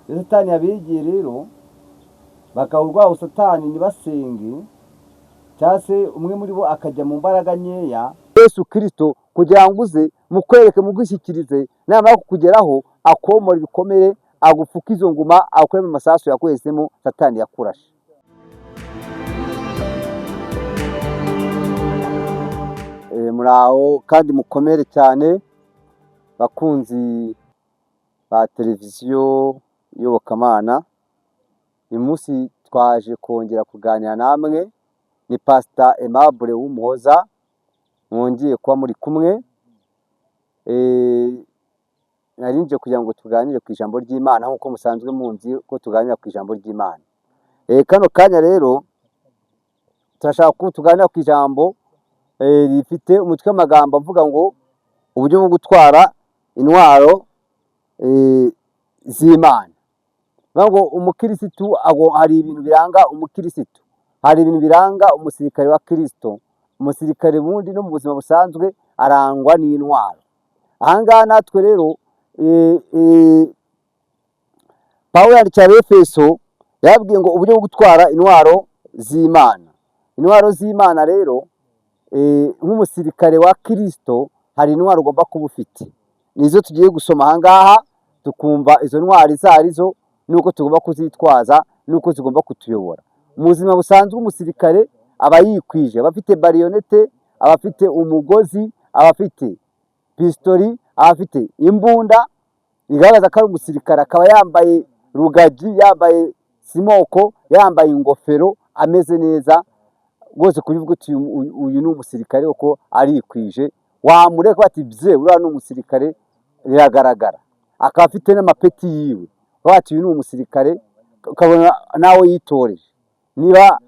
Iyo Satani yabegeye rero bakawurwaho, Satani ntibasenge, cyangwa se umwe muri bo akajya mu mbaraga nkeya. Yesu Kirisito kugira ngo uze mukwereke, mugushyikirize, namara kukugeraho akomora ibikomere, agupfuka izo nguma, akuremo amasasu yakwesemo, Satani yakurashe. Muraho kandi mukomere cyane, bakunzi ba televiziyo Iyobokamana. Uyu munsi twaje kongera kuganira namwe, ni Pastor Aimable Wumuhoza mwongeye kuba muri kumwe. Nari nje kugira ngo tuganire ku ijambo ry'Imana nk'uko musanzwe munzi ko tuganira ku ijambo ry'Imana. Kano kanya rero turashaka ko tuganira ku ijambo rifite umutwe w'amagambo avuga ngo uburyo bwo gutwara intwaro z'Imana. Bivuga ngo umukirisitu hari ibintu biranga umukirisitu, hari ibintu biranga umusirikare wa Kirisito. Umusirikare bundi no mu buzima busanzwe arangwa n'intwaro. Aha ngaha natwe rero Pawulo yandikiye Abefeso, yababwiye ngo uburyo bwo gutwara intwaro z'Imana. Intwaro z'Imana rero, nk'umusirikare wa Kirisito hari intwaro ugomba kuba ufite. Nizo tugiye gusoma aha ngaha, tukumva izo ntwaro izo arizo, n'uko tugomba kuzitwaza, n'uko zigomba kutuyobora. Mu buzima busanzwe umusirikare aba yikwije, aba afite bariyonete, aba afite umugozi, aba afite pistori, aba afite imbunda, bigaragaza ko ari umusirikare, akaba yambaye rugagi, yambaye simoko, yambaye ingofero, ameze neza rwose, kubivuga uti uyu ni umusirikare kuko arikwije, wamureka bati bye uriya ni umusirikare, biragaragara. Akaba afite n'amapeti yiwe, bati uyu ni umusirikare, ukabona nawe yitoreje. Niba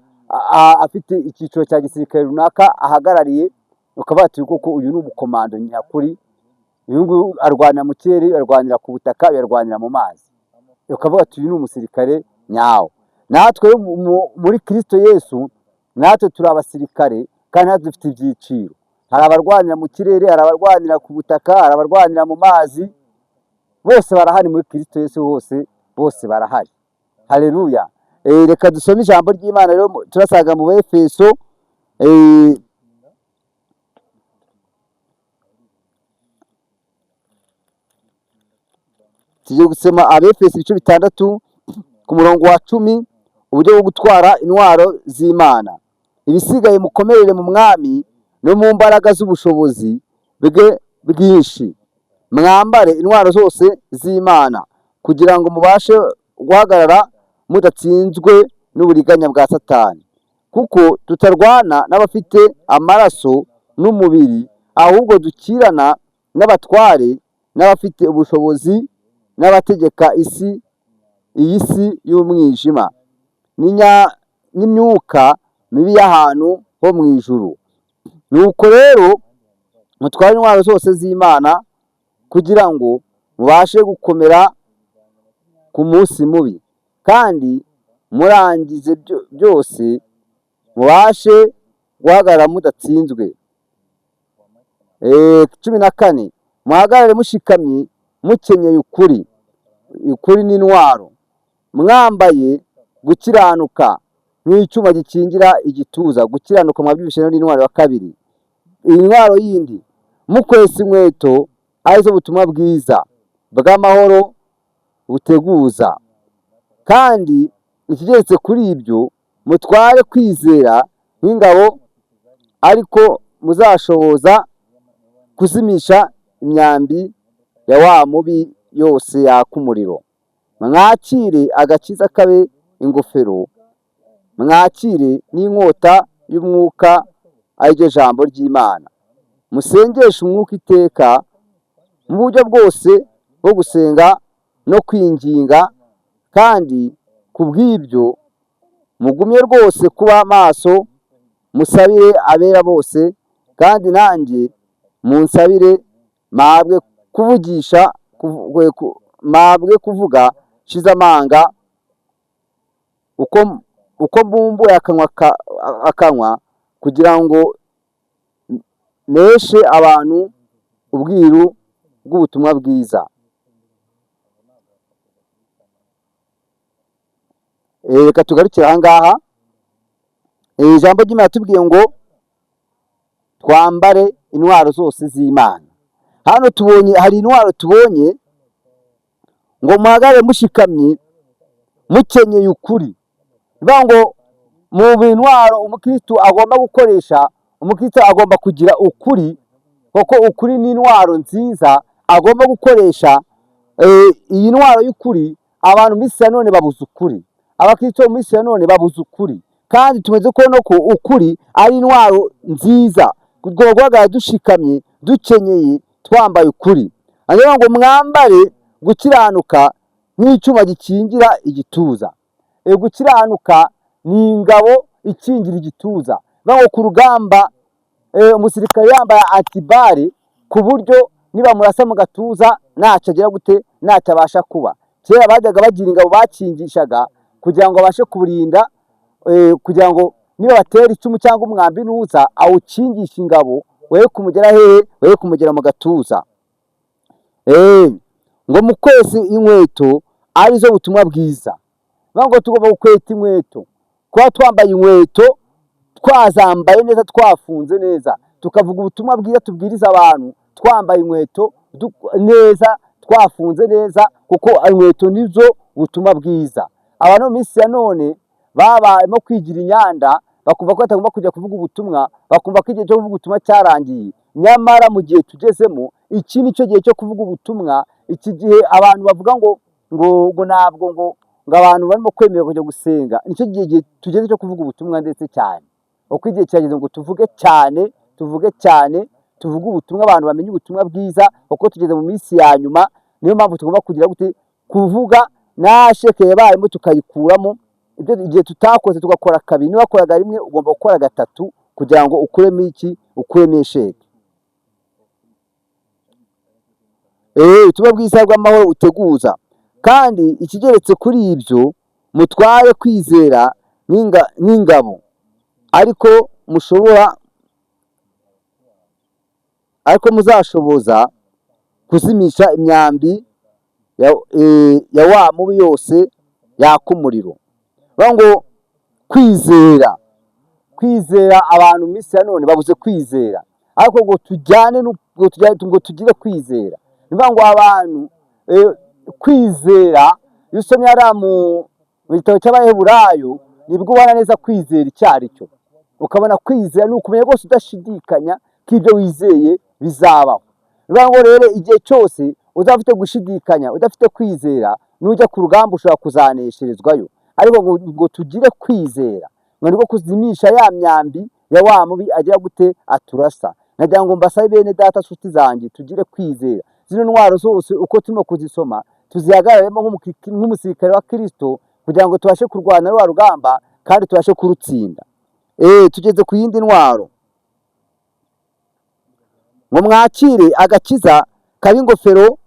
afite icyiciro cya gisirikare runaka ahagarariye, ukaba wati koko uyu ni umukomando nyakuri, uyu nguyu arwanira mu kirere, arwanira ku butaka, arwanira mu mazi, ukavuga ati uyu ni umusirikare nyawo. Natwe muri Kirisito Yesu natwe turi abasirikare, kandi natwe dufite ibyiciro. Hari abarwanira mu kirere, hari abarwanira ku butaka, hari abarwanira mu mazi, bose barahari muri Kirisito Yesu, hose bose barahari. Haleluya. Reka dusome ijambo ry'Imana rero, turasanga mu Befeso, tugiye gusoma Abefeso ibice 6 ku murongo wa 10, uburyo bwo gutwara intwaro z'Imana. Ibisigaye mukomerere mu Mwami no mu mbaraga z'ubushobozi bwe bwinshi, mwambare intwaro zose z'Imana kugira ngo mubashe guhagarara mudatsinzwe n'uburiganya bwa Satani. Kuko tutarwana n'abafite amaraso n'umubiri, ahubwo dukirana n'abatware n'abafite ubushobozi n'abategeka isi, iyi si y'umwijima, n'imyuka mibi y'ahantu ho mu ijuru. Nuko rero mutware intwaro zose z'Imana kugira ngo mubashe gukomera ku munsi mubi, kandi murangize byose mubashe guhagarara mudatsinzwe. 14, muhagarare mushikamye mukenyeye ukuri, ukuri n'intwaro, mwambaye gukiranuka nk'icyuma gikingira igituza. Gukiranuka mwabyumvise n'intwaro ya kabiri. Intwaro yindi, mukwesa inkweto arizo butumwa bwiza bw'amahoro buteguza, kandi ikigeretse kuri ibyo mutware kwizera nk'ingabo, ariko muzashoboza kuzimisha imyambi ya wa mubi yose yaka umuriro. Mwakire agakiza kabe ingofero, mwakire n'inkota y'umwuka ariryo jambo ry'Imana. Musengeshe umwuka iteka mu buryo bwose bwo gusenga no kwinginga, kandi ku bw'ibyo mugumye rwose kuba maso, musabire abera bose, kandi nanjye munsabire mpabwe kuvugisha mpabwe kuvuga nshize amanga, uko mbumbuye akanwa kugira ngo neshe abantu ubwiru bw'ubutumwa bwiza. Reka tugarukire aha ngaha. Ijambo ry'Imana tubwiye ngo twambare intwaro zose z'Imana. Hano tubonye hari intwaro tubonye ngo muhagarare mushikamye mukenyeye ukuri. Bivuga ngo mu ntwaro umukristo agomba gukoresha, umukristo agomba kugira ukuri, kuko ukuri ni intwaro nziza agomba gukoresha. Iyi ntwaro y'ukuri, abantu mu isi ya none babuze ukuri, abakristo mu isi ya none babuze ukuri, kandi tumaze kubona ko ukuri ari intwaro nziza. Tugomba guhagarara dushikamye, dukenyeye, twambaye ukuri. Hanyuma ngo mwambare gukiranuka nk'icyuma gikingira igituza. Gukiranuka ni ingabo ikingira igituza. Bivuga ngo ku rugamba umusirikare yambaye anti-balles, ku buryo nibamurasa mu gatuza ntacyo agira gute, ntacyo abasha kuba. Kera bajyaga bagira ingabo bakingishaga kugira ngo babashe kuburinda, kugira ngo niba batera icumu cyangwa umwambi nuza awukingisha ingabo, we kumugera hehe? We kumugera mu gatuza. Ngo mukwese inkweto arizo butumwa bwiza. Bivuga ngo tugomba gukweta inkweto, kuba twambaye inkweto, twazambaye neza, twafunze neza, tukavuga ubutumwa bwiza, tubwiriza abantu twambaye inkweto neza, twafunze neza, kuko inkweto nizo butumwa bwiza. Abantu mu minsi ya none babayemo kwigira inyanda, bakumva ko batagomba kujya kuvuga ubutumwa, bakumva ko igihe cyo kuvuga ubutumwa cyarangiye. Nyamara mu gihe tugezemo, iki ni cyo gihe cyo kuvuga ubutumwa. Iki gihe abantu bavuga ngo ntabwo ngo abantu barimo kwemererwa kujya gusenga, nicyo gihe tugeze cyo kuvuga ubutumwa ndetse cyane, kuko igihe kirageze ngo tuvuge cyane, tuvuge cyane, tuvuge ubutumwa, abantu bamenye ubutumwa bwiza, kuko tugeze mu minsi ya nyuma. Niyo mpamvu tugomba kugira gute? Kuvuga na échec yabayemo tukayikuramo. Ibyo igihe tutakoze tugakora kabiri, niba wakoraga rimwe ugomba gukora gatatu kugira ngo ukuremo iki? Ukuremo échec. Ubutumwa bwiza bw'amahoro uteguza. Kandi ikigeretse kuri ibyo, mutware kwizera nk'ingabo, ariko mushobora, ariko muzashoboza kuzimisha imyambi ya wa mubi yose yaka umuriro. Bavuga ngo kwizera, kwizera, abantu mu minsi ya none babuze kwizera, ariko ngo tujyane ngo tugire kwizera. Ni ukuvuga ngo abantu kwizera, iyo usomye hariya mu gitabo cy'Abaheburayo, nibwo ubona neza kwizera icyo ari cyo. Ukabona kwizera ni ukumenya rwose udashidikanya ko ibyo wizeye bizabaho. Ni ukuvuga ngo rero igihe cyose uzaba ufite gushidikanya, udafite kwizera, nujya ku rugamba ushobora kuzanesherezwayo. Ariko ngo tugire kwizera, ngo nibwo kuzimisha ya myambi ya wa mubi agira gute? Aturasa. Nagira ngo mbasabe, bene data, nshuti zanjye, tugire kwizera. Zino ntwaro zose uko turimo kuzisoma, tuzihagararemo nk'umusirikare wa Kristo, kugira ngo tubashe kurwana rwa rugamba kandi tubashe kurutsinda. Tugeze ku yindi ntwaro, ngo mwakire agakiza kaba ingofero,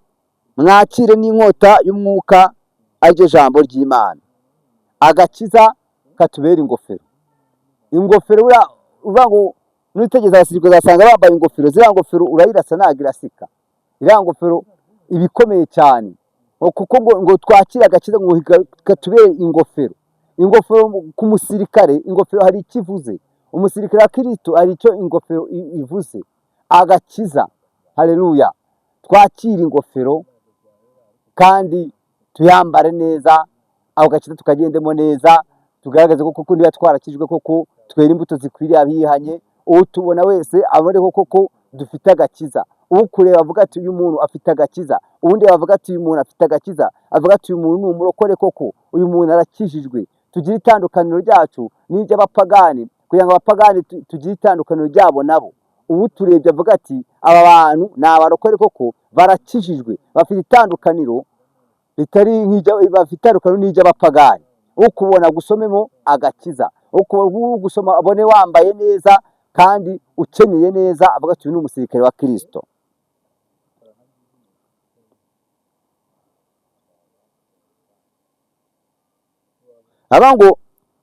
mwakire n'inkota y'umwuka, ariryo jambo ry'Imana. Agakiza katubera ingofero. Ingofero buriya uvuga ngo nutegereza abasirikare uzasanga bambaye ingofero. Ziriya ngofero urayirasa ntabwo irasika, iriya ngofero iba ikomeye cyane. Ngo kuko ngo twakire agakiza ngo katubere ingofero. Ingofero ku musirikare, ingofero hari icyo ivuze. Umusirikare wa Kristo hari icyo ingofero ivuze. Agakiza, haleluya! Twakire ingofero kandi tuyambare neza, ako gakiza tukagendemo neza, tugaragaze ko koko niba twarakijwe koko twera imbuto zikwiriye abihanye. Utubona wese abone ko koko dufite agakiza. Ukureba avuga ati: "Uyu muntu afite agakiza." Uwundi avuga ati: "Uyu muntu afite agakiza." Avuga ati: "Uyu muntu ni umurokore koko, uyu muntu arakijijwe." Tugire itandukaniro ryacu n'iry'abapagani, kugira ngo abapagani tugire itandukaniro ryabo nabo. Uwuturebye avuga ati: "Aba bantu ni abarokore koko, barakijijwe, bafite itandukaniro ritari nk'ijya, bafite itandukaniro n'iry'abapagani." Ukubona gusomemo agakiza, ugusoma abone wambaye neza kandi ukenyeye neza, avuga ati: "Uyu ni umusirikare wa Kristo." Aba ngo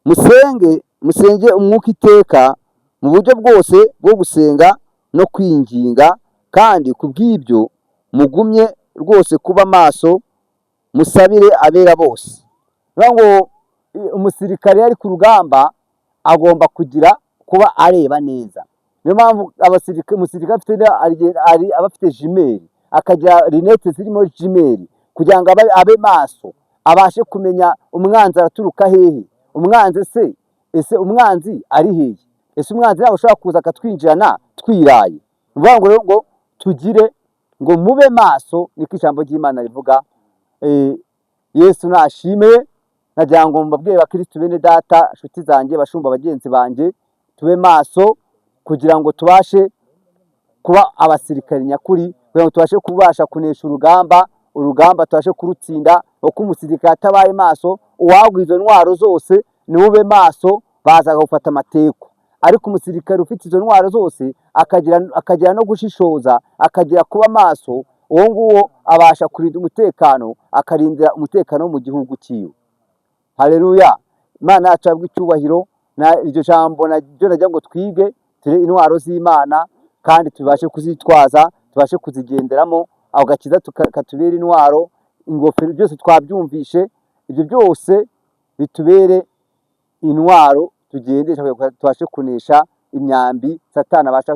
musenge, musenge umwuka iteka mu buryo bwose bwo gusenga no kwinginga, kandi ku bw'ibyo mugumye rwose kuba maso, musabire abera bose. Bivuga ngo Umusirikare iyo ari ku rugamba agomba kugira kuba areba neza. Niyo mpamvu umusirikare aba afite jumelles, akagira lunettes zirimo jumelles, kugira ngo abe maso, abashe kumenya umwanzi araturuka hehe, umwanzi se, ese umwanzi ari hehe, ese umwanzi ntabwo ashobora kuza akatwinjirana twiraye. Ni ukuvuga ngo rero ngo tugire ngo mube maso, niko ijambo ry'Imana rivuga. Yesu nashime. Nagira ngo mbabwire, bakirisitu bene data, inshuti zanjye, bashumba bagenzi banjye, tube maso kugira ngo tubashe kuba abasirikare nyakuri, kugira ngo tubashe kubasha kunesha urugamba, urugamba tubashe kurutsinda. Kuko umusirikare atabaye maso, uwaguha izo ntwaro zose niwe ube maso, baza gufata amateko. Ariko umusirikare ufite izo ntwaro zose, akagira no gushishoza, akagira kuba maso, uwo nguwo abasha kurinda umutekano, akarindira umutekano wo mu gihugu cyiwe. Haleluya! Imana yacu ihabwe icyubahiro. Na iryo jambo naryo nagira ngo twige turi intwaro z'Imana, kandi tubashe kuzitwaza, tubashe kuzigenderamo. Ako gakiza katubere intwaro, ingofero, byose twabyumvishe. Ibyo byose bitubere intwaro tugendesha kugira ngo tubashe kunesha imyambi Satani abasha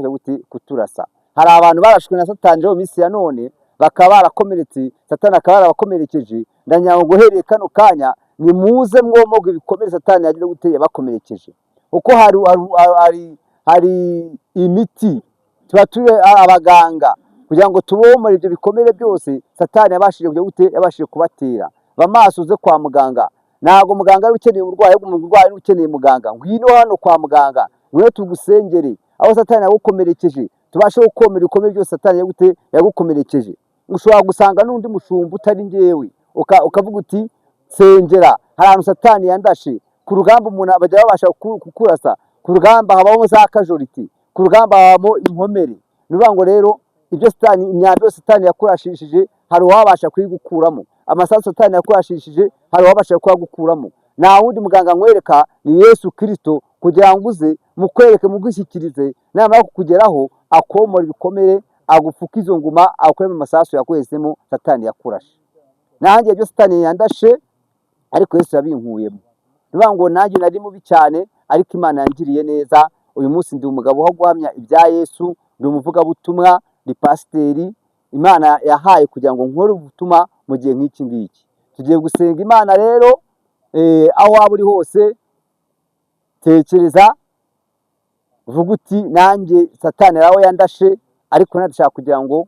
kuturasa. Hari abantu barashwe na Satani rero mu minsi ya none, bakaba barakomeretse, Satani akaba yarabakomerekeje. Ndagira ngo guhereye kano kanya nimuze mwomogwe ibikomere Satani yagize gute, yabakomerekeje. Kuko hari imiti, tuba turi abaganga kugira ngo tubomore ibyo bikomere byose Satani yabashije kujya gute, yabashije kubatera. Ba maso, uze kwa muganga. Ntabwo muganga ari ukeneye umurwayi, ahubwo umurwayi ari ukeneye muganga. Ngwino hano kwa muganga, ngwino tugusengere, aho Satani yagukomerekeje tubashe gukomera ibikomere byose Satani yagute, yagukomerekeje. Ushobora gusanga n'undi mushumba utari njyewe, ukavuga uti: "Nsengera, hari ahantu Satani yandashe." Ku rugamba umuntu bajya babasha kukurasa. Ku rugamba habamo za casualty, ku rugamba habamo inkomere. Ni ukuvuga ngo rero ibyo Satani, imyambi yose Satani yakurashishije, hari uwabasha kuyigukuramo. Amasasu Satani yakurashishije, hari uwabasha kuyagukuramo. Nta wundi muganga nkwereka, ni Yesu Kirisito, kugira ngo uze mukwereke, mugushyikirize. Namara kukugeraho, akomora ibikomere, agupfuka izo nguma, akuremo amasasu yakwesemo, Satani yakurashe. Nanjye ibyo Satani yandashe, ariko Yesu yabinkuyemo. Ni ukuvuga ngo nanjye nari mubi cyane, ariko Imana yangiriye neza. Uyu munsi ndi umugabo wo guhamya ibya Yesu, ndi umuvugabutumwa, ndi pasiteri Imana yahaye kugira ngo nkore ubutumwa mu gihe nk'iki ngiki. Tugiye gusenga Imana rero. Aho waba uri hose, tekereza, uvuga uti: "Nanjye Satani aho yandashe, ariko ndashaka kugira ngo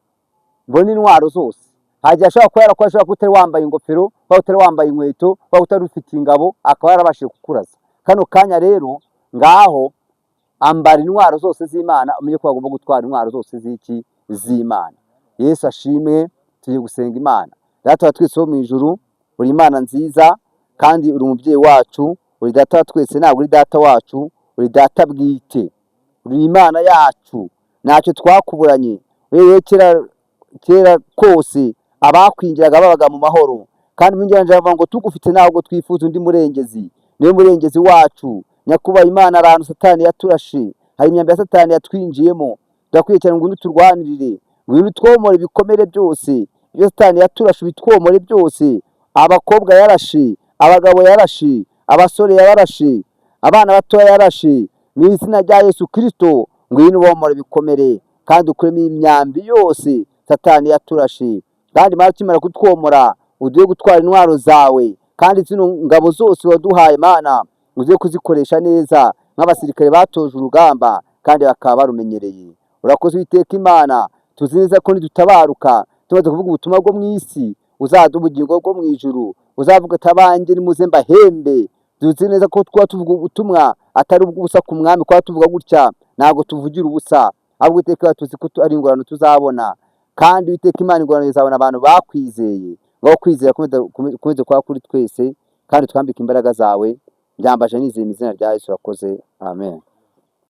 mbone intwaro zose." Hagiye ashobora kuba yarakuba, ashobora kuba utari wambaye ingofero, waba utari wambaye inkweto, waba utari ufite ingabo, akaba yarabashije kukuraza. Kano kanya rero, ngaho ambara intwaro zose z'Imana, umenye ko bagomba gutwara intwaro zose z'iki, z'Imana. Yesu ashimwe. Tugiye gusenga Imana. Data wa twese wo mu ijuru, uri Imana nziza kandi uri umubyeyi wacu, uri data wa twese. Ntabwo uri data wacu, uri data bwite, uri Imana yacu, ntacyo twakuburanye. Wewe kera kera kose abakwingiraga babaga mu mahoro, kandi mu njyana bavuga ngo tugufite ntabwo twifuza undi murengezi, niwe murengezi wacu. Nyakubahwa Imana, ahantu Satani yaturashe, hari imyambi ya Satani yatwinjiyemo, turakwiye cyane. Ngwino uturwanirire, ngwino utwomore ibikomere byose ibyo Satani yaturashe, ubitwomore byose. Abakobwa yarashe, abagabo yarashe, abasore yabarashe, abana batoya yarashe. Mu izina rya Yesu Kirisito, ngwino ubomore ibikomere kandi ukuremo imyambi yose Satani yaturashe. Kandi Mana, ukimara kutwomora, uduhe gutwara intwaro zawe, kandi zino ngabo zose waduhaye, Mana, uze kuzikoresha neza nk'abasirikare batoje urugamba kandi bakaba barumenyereye. Urakoze, Uwiteka Imana. Tuzi neza ko nidutabaruka tumaze kuvuga ubutumwa bwo mu isi, uzaduha ubugingo bwo mu ijuru, uzavuga ati: "Abanjye nimuze mbahembe." Tuzi neza ko twaba tuvuga ubutumwa atari ubw'ubusa ku mwami. Kuba tuvuga gutya, ntabwo tuvugira ubusa, ahubwo Uwiteka, tuzi ko ari ingororano tuzabona. Kandi Uwiteka Imana, ingororano izabona abantu bakwizeye. Ngaho kwizera gukomeze kuba kuri twese, kandi twambike imbaraga zawe. Byambaje nizeye mu izina rya Yesu. Urakoze, amen.